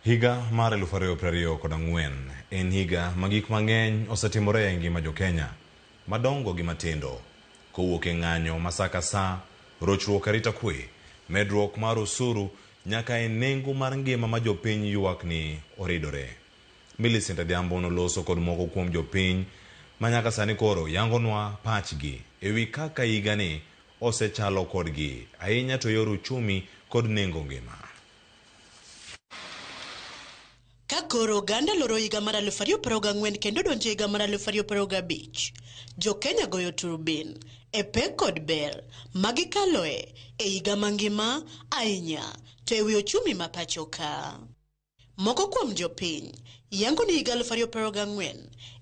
Higa mar 2024 en higa ma gik mang'eny osetimore e ngima jo-Kenya, madongo gi matindo, kowuok e ng'anyo ma sa ka sa, rochruok arita kwe, medruok mar osuru nyaka e nengo mar ngima ma jopiny ywak ni oridore. Millicent Adhiambo noloso kod moko kuom jopiny ma nyaka sani koro yangonwa pachgi ewi kaka higani osechalo kodgi, ahinya to yor uchumi kod nengo ngima. Ka koro oganda loro higa mar 2024 kendo donjo e higa mar 2025, jo-Kenya goyo turubin e pek kod ber ma gikaloe e higa mangima ahinya to ewi ochumi ma pacho ka. Moko kuom jopiny yango ni higa 2024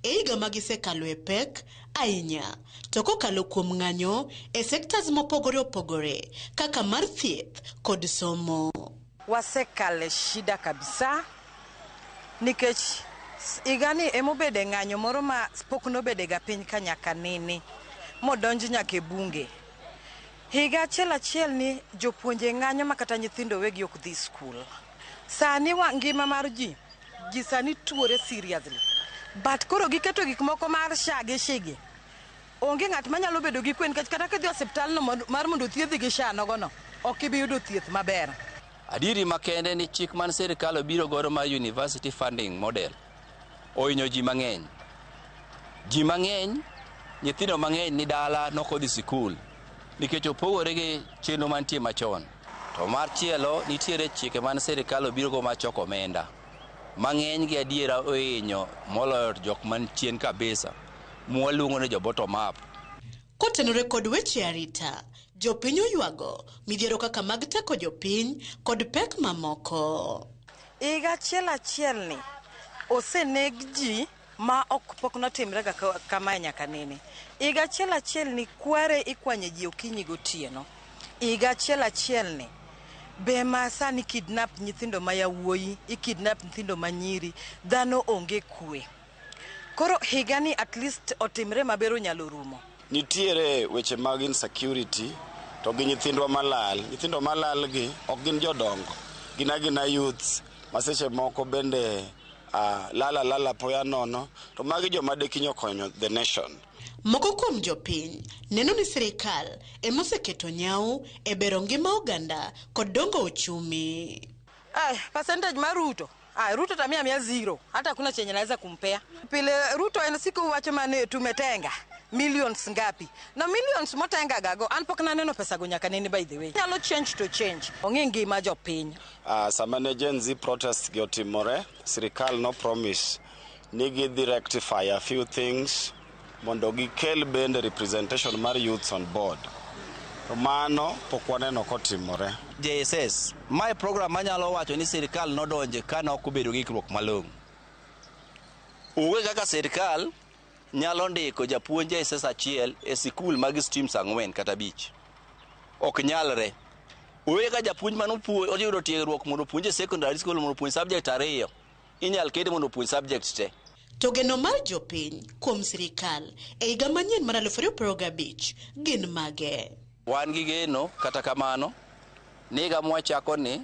e higa ma gisekalo e pek ahinya to kokalo kuom ng'anyo e sectors mopogore opogore kaka mar thieth kod somo. Wasekale shida kabisa nikech higani emobede ng'anyo moro ma pok nobede ga piny ka nyaka nene modonj nyaka e bunge. Higa achiel achiel ni jopuonje ng'anyo ma kata nyithindo wegi ok dhi skul. Sani wa ngima mar ji, ji sani tuore seriously. But koro giketo gik moko mar SHA gi SHI gi. Onge ng'at manyalo bedo gi kwe nikech kata kidhi e osiptal no mar mondo othiedhi gi SHA nogo no, ok ibi yudo thieth maber. Adieri makende ni chik man sirikal obiro godo mar university funding model ohinyo ji mang'eny. Ji mang'eny, nyithindo mang'eny ni dala nokodhi sikul nikech opogore gi chenro mantie machon. To mar chielo nitiere chike man sirikal obiro go mar choko omenda. Mang'eny gi adiera ohinyo moloyo jok man chien kabisa mwaluongo ni jo bottom up. Kotenore kod weche arita, jopiny oywago midhiero kaka mag teko jopiny kod pek mamoko. Higa achiel achiel ni oseneg ji ma ok pok notimre ga kamae nyaka nene. Higa achiel achiel ni kware ikwanye ji okinyi gotieno. Higa achiel achiel ni be ma sani kidnap nyithindo ma yawuoyi, ikidnap nyithindo ma nyiri, dhano onge kwe. Koro higani at least otimre maber onyalo rumo. Nitiere weche mag insecurity to gi nyithindwa malal. Nyithindo malal gi ok gin jodongo, gin agina youths ma seche moko bende lal alala apoya nono to magi joma dekinyo konyo the nation. Moko kuom jopiny neno ni sirikal ema oseketo nyau e bero ngima oganda kod dongo uchumi. Ay, percentage mar Ruto. Ay, Ruto tamia mia zero. Hata hakuna chenye naweza kumpea. Pile Ruto en siku wacho mane tumetenga millions ngapi. Na millions motenga gago an pok naneno pesa go nyaka nene by the way. Nyalo change to change. Ong'e ngima jopiny. Sama ne Gen Z protest gi otimore, sirikal no promise ni gidhi rectify a few things mondo gikel bende representation mar youths on board. To mano pok waneno kotimore. JSS, mae program manyalo wacho ni sirikal nodonje ka nok obedo gi ikruok malong'o. Onge kaka sirikal nyalo ndiko japuonj JSS achiel e sikul mag streams 4 kata 5. Ok nyalre. Onge ka japuonj mane oyudo tiegruok mondo opuonj e secondary school mondo opuonj subject 2, inyal kete mondo opuonj subject te. To geno mar jopiny kuom sirikal e higa manyien mar 2025 gin mage? Wan gi geno kata kamano ni higa mwachako ni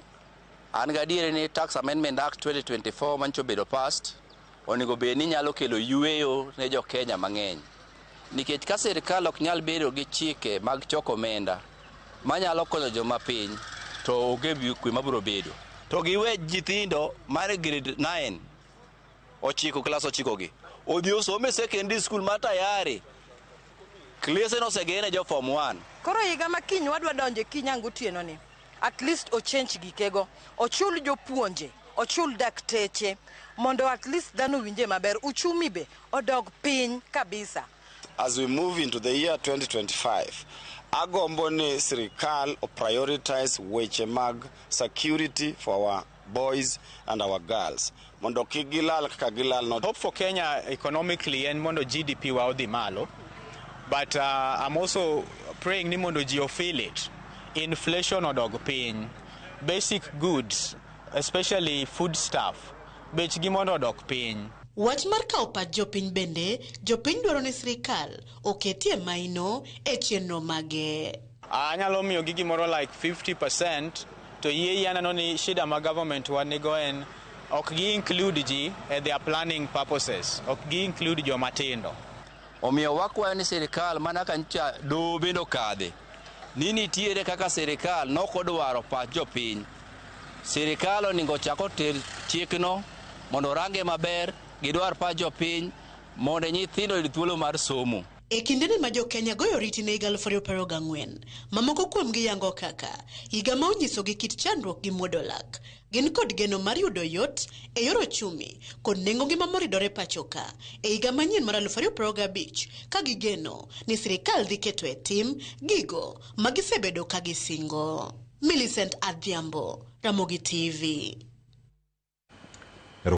an gadieri ni Tax Amendment Act 2024 manyicha obedo passed onego bed ni nyalo kelo yueyo ne jo Kenya mang'eny. Nikech ka sirikal ok nyal bedo gi chike mag choko omenda manyalo konyo joma piny to onge kwe mabiro bedo. To giwe nyithindo mar grade 9 ochiko klas 9 gi odhi osom e secondary school ma tayari klese nosegene jo form 1. Koro higa ma kiny wadwa donje kiny ang' gotieno ni at least ochange gikego, ochul jopuonje, ochul dakteche mondo at least dhano owinje maber, uchumi be odog piny kabisa. As we move into the year 2025, agombo ni sirikal o prioritize weche mag security for our boys and our girls mondo kik gilal kaka gilal no. Hope for Kenya economically en mondo GDP wa odhi malo, but I'm also praying ni mondo ji feel it. Inflation odog piny, basic goods especially food stuff bechgi mondo odok piny. Wach mar kawo pach jopiny bende, jopiny dwaro ni sirikal oketie maino e chenro mage. Anyalo miyogi gimoro like 50% to yie yie aneno ni shida ma government wa nigo en Ok gi include ji e their planning purposes, ok gi include joma tindo. Omiyo wakwayo ni sirikal mana ka nyocha doho bende okadhe ni nitiere kaka sirikal nokodwaro pach jopiny. Sirikal oningo ochak oter chikno mondo orange maber, gidwar pach jopiny mondo nyithindo oyud thuolo mar somo. E kindeni ma jo-Kenya goyo oriti ne higa 2024, ma moko kuomgi yango kaka higa ma onyisogi kit chandruok gi muodo lak, gin kod geno mar yudo yot e yor ochumi kod nengo ngima moridore pachoka e higa manyien mar 2025 ka gigeno ni sirikal dhi keto e tim gigo ma gisebedo ka gisingo. Millicent Adhiambo, Ramogi TV.